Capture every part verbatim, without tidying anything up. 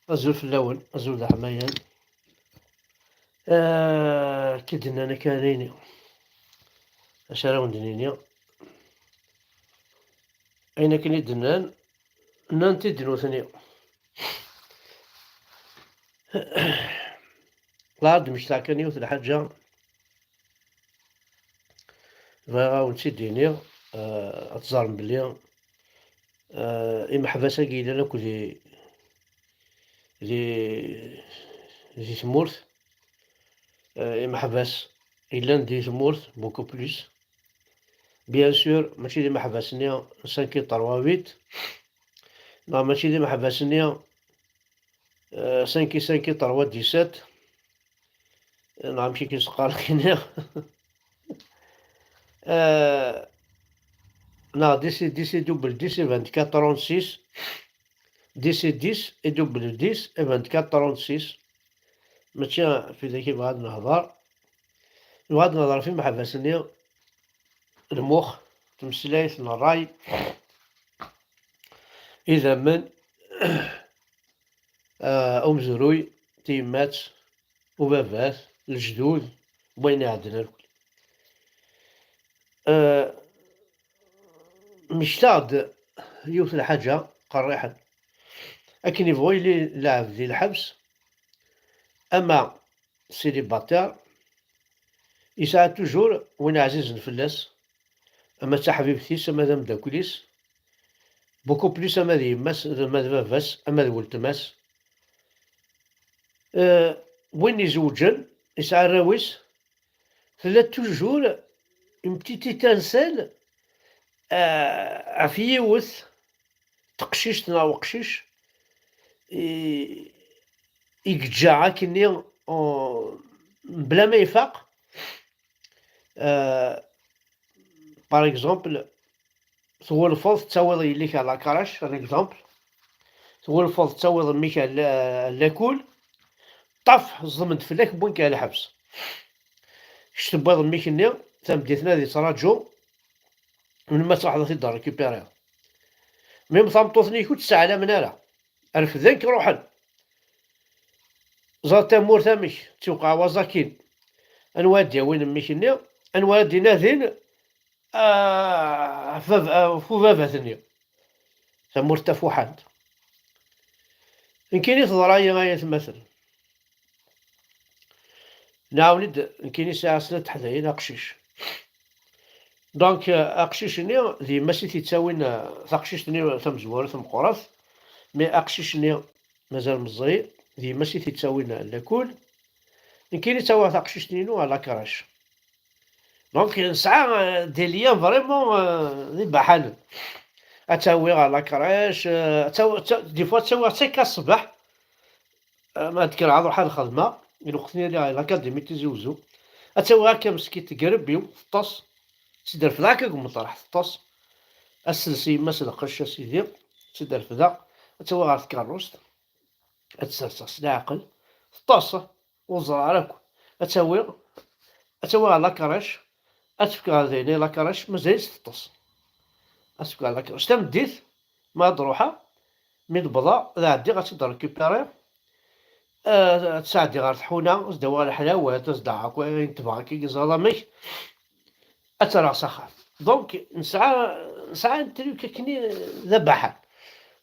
Azul fell-awen, azul d aḥmayan. Ah, akka i d-nnan akka ara ini. Acu ara wen-d-nini? Ayen akken i d-nnan, nnan-t-id nutni. La d-mmektaɣ kan yiwet n lḥaǧa. Bɣiɣ ad wen-tt-id-iniɣ, eh, ad teẓrem belli, eh, imeḥbas-agi yellan akk di, di, di tmurt, eh, imeḥbas yellan di tmurt, beaucoup plus. Bien sûr, mačči d imeḥbas-nni cinq et trois huit, neɣ mačči d imeḥbas-nni, eh, cinq et cinq et trois dix-sept, neɣ amek i s-qqaren kini. Eh, neɣ dix et dix et double dix et vingt-quatre trente-six, dix et dix et double dix et vingt-quatre trente-six. Mačči ɣef widak i bɣa ad nehḍer. Nebɣa ad nehḍer ɣef imeḥbas-nni, lmux, tmeslayt n ṛṛay, idammen, ah, umezruy, tiyemmat, ubabat, lejdud, wayen iɛeddan akk. Ah, mmektaɣ-d yiwet n lḥaǧa qerriḥen. Akken ibɣu yili lɛebd di lḥebs, ama célibataire, yesɛa toujours win ɛzizen fell-as, ama d taḥbibt-is, ama d ameddakel-is, beaucoup plus ama d yemma-s, ama d baba-s, ama d weltma-s. Euh, win izewǧen, yesɛa arraw-is, tella toujours une petite étincelle, euh, ɣef yiwet teqcict neɣ weqcic i, i yeǧǧa akkenni, en, mebla ma ifaq. Euh, par exemple, twulfeḍ tettawiḍ yelli-k à la crèche, un exemple, twulfeḍ tettawiḍ mmi-k à la-, à l'école, ṭaf, ẓedmen-d fell-ak, wwin-k ɣer lḥebs. Kečč tewwiḍ mmi-k-nni, tameddit-nni ad yettraǧu, melmi ad truḥeḍ ad t-id-récupériḍ. Même tameṭṭut-nni ur tt-sseɛlamen ara. Refden-k, ruḥen. Ẓer tamurt amek, ttiwqeɛ waẓakin. Anwa ad d-yawin mmi-k-nni? Anwa ara d-inadin, ah, ɣef bab-, ah, ɣef ubabat-nni? Tamurt tafuḥant. Nekkini teḍra-yi ay atmaten. Nɛawen-d, nekkini sɛiɣ snat teḥdayin aqcic. Donc, euh, aqcic-nni d yemma-s i t-yettawin, euh, taqcict-nni tamezwarut meqqret, mais aqcic-nni mazal meẓẓi, d yemma-s i t-yettawin, euh, lakul. Nekkini ttawiɣ taqcict-inu à la crèche. Donc, nesɛa, euh, des liens vraiment, euh, d ibaḥanen. Ad tt-awiɣ à la crèche, euh, ad tt-awi-, ad tt-, des fois ad tt-awiɣ d takka ṣṣbeḥ, euh, ma d-kkreɣ ad ruḥeɣ ad xedmeɣ, i lweqt-nni lliɣ à l'académie Tizi Uzzu. Ad tt-awiɣ akka meskint, tegreb-iw, teṭṭes, ad tt-id-refdeɣ akka deg umeṭreḥ, teṭṭes. Ad tels yemma-s lqecc, a sidi, ad tt-id-refdeɣ, ad tt-awiɣ ɣer tkeṛṛust, ad tt-serseɣ s leɛqel, teṭṭes, ur ẓriɣ ara akk. Ad tt-awiɣ, ad tt-awiɣ ɣer la crèche, ad tt-fkeɣ ɣer dayen i la crèche, mazal-itt teṭṭes. Ad tt-fkeɣ ɣer la crèche. Tameddit, ma ad ruḥeɣ, mi d-wwḍeɣ, ad ɛeddiɣ, ad tt-id-récupériɣ, eh, ad tt-sɛeddiɣ ɣer tḥuna, ad s-d-awiɣ leḥlawat, ad s-d-aɣeɣ akk ayen tebɣa, akka i yeẓra amek, ad tt-rreɣ s axxam. Donc, nesɛa, nesɛa un truc akkenni d abaḥan,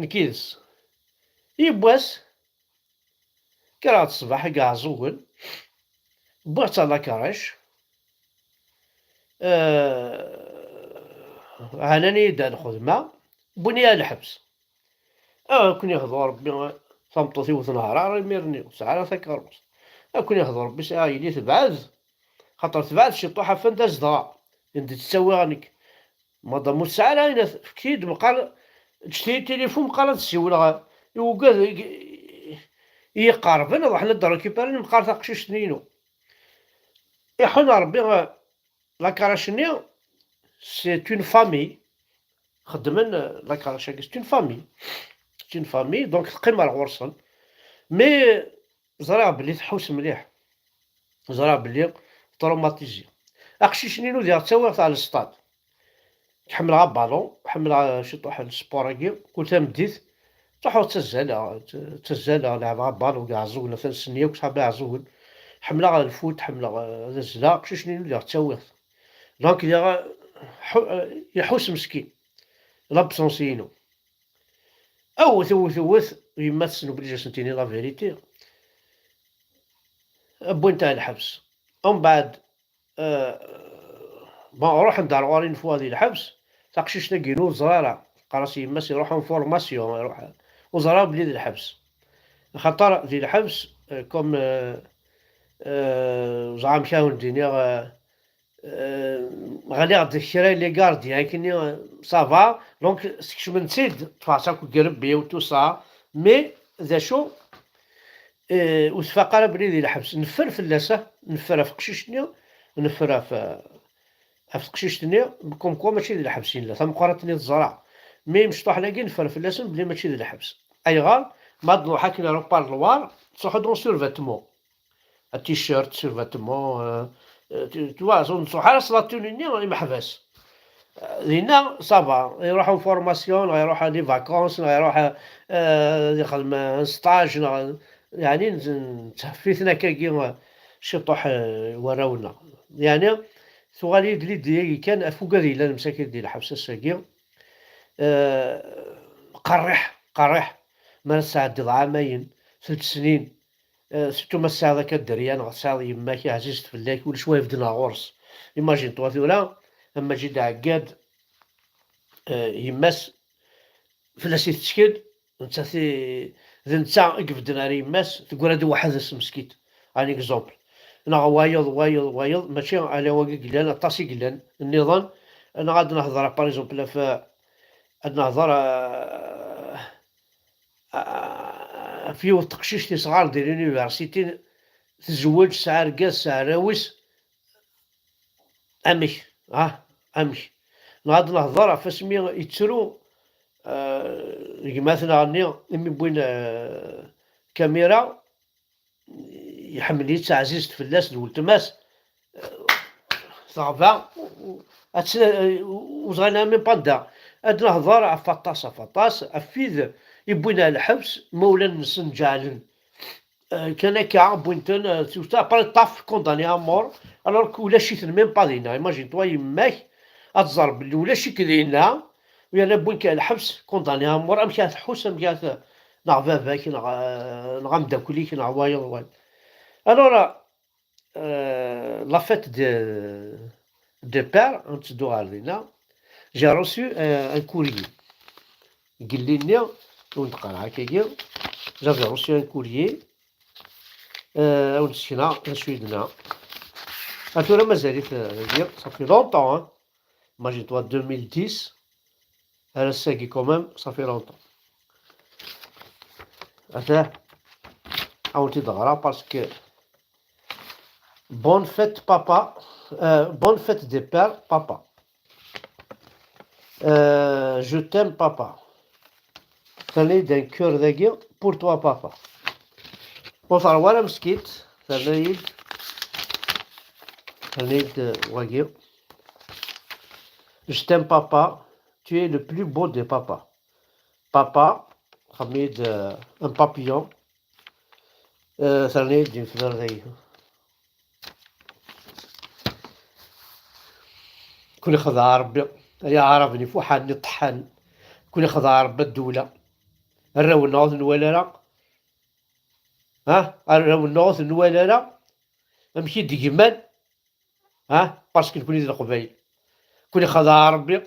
nekk yid-s. Yiwwas, kkreɣ-d ṣṣbeḥ i Iɛeẓẓugen, wwiɣ-tt ɣer la crèche, eh, ɛnan-iyi-d ar lxedma, wwin-iyi ar lḥebs. Ah, ad ken-yehdu Rebbi, tameṭṭut-iw tenher ara imir-nni, ur tesɛi ara takeṛṛust. Ad ken-yehdu Rebbi, sɛiɣ yelli tebɛed, xaṭer tebɛed ciṭuḥ ɣef anda zedɣeɣ, anda tt-ttawiɣ nekk. Madame ur tesɛi ara ayen, efk-iyi-d meqqar, ǧǧet-iyi tilifun meqqar ad ssiwleɣ i wigad i, i yi-iqerben, ad ruḥen ad d-récupéren meqqar taqcict-nni-inu. Iḥun Rebbi, eh, la crèche-nni, c'est une famille. Xeddmen, eh, la crèche-agi, c'est une famille. C'est une famille, donc teqqim ar ɣur-sen. Mais ẓriɣ belli tḥus mliḥ. Ẓriɣ belli traumatisée. Aqcic-nni inu diɣ ttawiɣ-t ɣer lestad. Ḥemmleɣ abalun, ḥemmleɣ ciṭuḥ lsport-agi. Kul tameddit, Ttruḥuɣ ttazzaleɣ, ttazzaleɣ, leɛbeɣ abalun deg Iɛeẓẓugen, atan ssnen yakk ṣṣḥaba Iɛeẓẓugen. Ḥemmleɣ lfut, ḥemmleɣ, eh, ad azzleɣ, aqcic-nni ur d-aɣ-ttawiɣ. Donc, diɣ, ḥu-, eh, iḥuss meskin l'absence-inu. Awet, awet, awet, yemma tessen obligé ad sen-tini la vérité. Wwin-t ɣer lḥebs. Umbeɛd, eh, bon, ruḥen-d ar ɣur-i une fois di lḥebs, taqcict-agi ur ẓriɣ ara. Teqqar-as yemma-s iruḥ en formation, iruḥ, ur ẓriɣ belli di lḥebs. Axaṭer di lḥebs, eh, comme, eh, eh, ẓriɣ amek ara wen-d-iniɣ, eh, eh, ɣliɣ-d kra les gardiens akkenni, eh, ça va, donc skecmen-tt-id, ṭṭfeɣ-tt akk deg irebbi-w, tout ça, mais d acu, eh, ur tfaq ara belli di lḥebs. Neffer fell-as, ah, neffer ɣef teqcict-nni, neffer ɣef, ɣef teqcict-nni, comme quoi mačči di lḥebs i nella, tameqqrant-nni teẓra. Mais imecṭuḥen-agi neffer fell-asen belli mačči di lḥebs. Ayɣer? Ma d-nruḥ akken ar uparloir, tettruḥu-d en survêtement. Un t-shirt, survêtement, euh, euh, tu, tu vois, ur nettruḥ ara s la tenue-nni imeḥbas. Dinna, ça va, iruḥ en formation, neɣ iruḥ les vacances, neɣ iruḥ, eh, ad ixdem un stage, neɣ, yeɛni, n-, nettheffif-iten akkagi, eh, ciṭuḥ, eh, warraw-nneɣ. Yeɛni, tuɣal-iyi-d l'idée-agi kan, afugad yellan msakit di lḥebs ass-agi. Eh, qerriḥ, qerriḥ. Mi ara tesɛeddiḍ ɛamayen, telt snin, eh, surtout ma tesɛiḍ akka dderya, neɣ tesɛiḍ yemma-k ɛzizt fell-ak, ulac wa ibedden ɣer ɣur-s. Imagine-toi tura, am Maǧid Ɛeggad, eh, yemma-s fell-as i tettkel, nettat i, d netta i ibedden ɣer yemma-s, teggra-d weḥd-s meskint. Un exemple. Neɣ wayeḍ, wayeḍ, wayeḍ, mačči ala wagi i yellan, aṭas i yellan, nniḍen, neɣ ad nehḍer, par exemple, ɣef, ad nehḍer, eh, eh, ɣef yiwet teqcict yesɣar di l'université, tezweǧ, tesɛa argaz, tesɛa arraw-is, amek, ah, amek? Neɣ ad nehḍer ɣef asmi yettru, eh, gma-tneɣ-nni, imi wwin, eh, kamira, iḥemmel-itt, ɛzizt fell-as d weltma-s, eh, teɣba, ad tt-, ur ẓrin ara même pas anda. Ad nehḍer ɣef aṭas, ɣef aṭas, ɣef wid iwwin ar lḥebs, imawlan-nsen ǧeɛlen. Euh, kan akka, wwin-ten, euh, tout ça, après, ṭṭaf, condamné à mort, alors que ulac-iten même pas dinna. Imagine-toi, yemma-k, ad tẓer belli ulac-ik dinna, u yerna wwin-k ar lḥebs, condamné à mort, amek ara tḥuss, amek ara t-, neɣ baba-k, neɣ, euh, neɣ ameddakel-ik, neɣ wayeḍ, wayeḍ. Alors, euh, la fête de, de père, ad netteddu ɣer dinna, j'ai reçu, euh, un courrier. Gelli-nni, ur neqqar akkagi, j'avais reçu un courrier, euh, ad wen-d-sekneɣ d acu i d-tenna. Ar tura mazal-it, euh, dagi, ça fait longtemps, hein. Imagine-toi, deux mille dix, ar ass-agi quand même, ça fait longtemps. Atah, ad wen-t-id-ɣreɣ parce que bonne fête, papa. Euh, bonne fête des pères, papa. Euh, je t'aime, papa. Terna-yi-d un cœur dagi pour toi, papa. Ur teṛwa ara meskint, terna-yi-d, terna-yi-d, euh, wagi. Je t'aime, papa. Tu es le plus beau des papas. Papa, xdem-iyi-d, euh, un papillon. Euh, terna-yi-d une fleur dagi. Kul ixdeɛ Ṛebbi, ay aɛraben ifuḥanen iṭeḥḥanen. Kul ixdeɛ Ṛebbi a ddewla. Arraw-nneɣ ur ten-nwala ara. Ha? Arraw-nneɣ ur ten-nwala ara. Amek i d-gman? Ha? Parce que nekni d Leqbayel. Kul ixdeɛ Ṛebbi.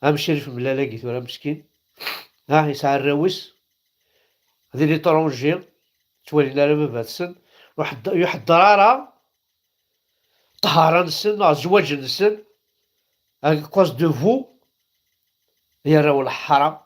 Am Crif Mellal-agi tura meskin. Ha? Yesɛa arraw-is. D l'étranger. Ttwalin ara baba-tsen. Ur ḥedd-, ur iḥedder ara ṭṭhara-nsen neɣ zzwaǧ-nsen, à cause de vous, ay arraw n leḥram,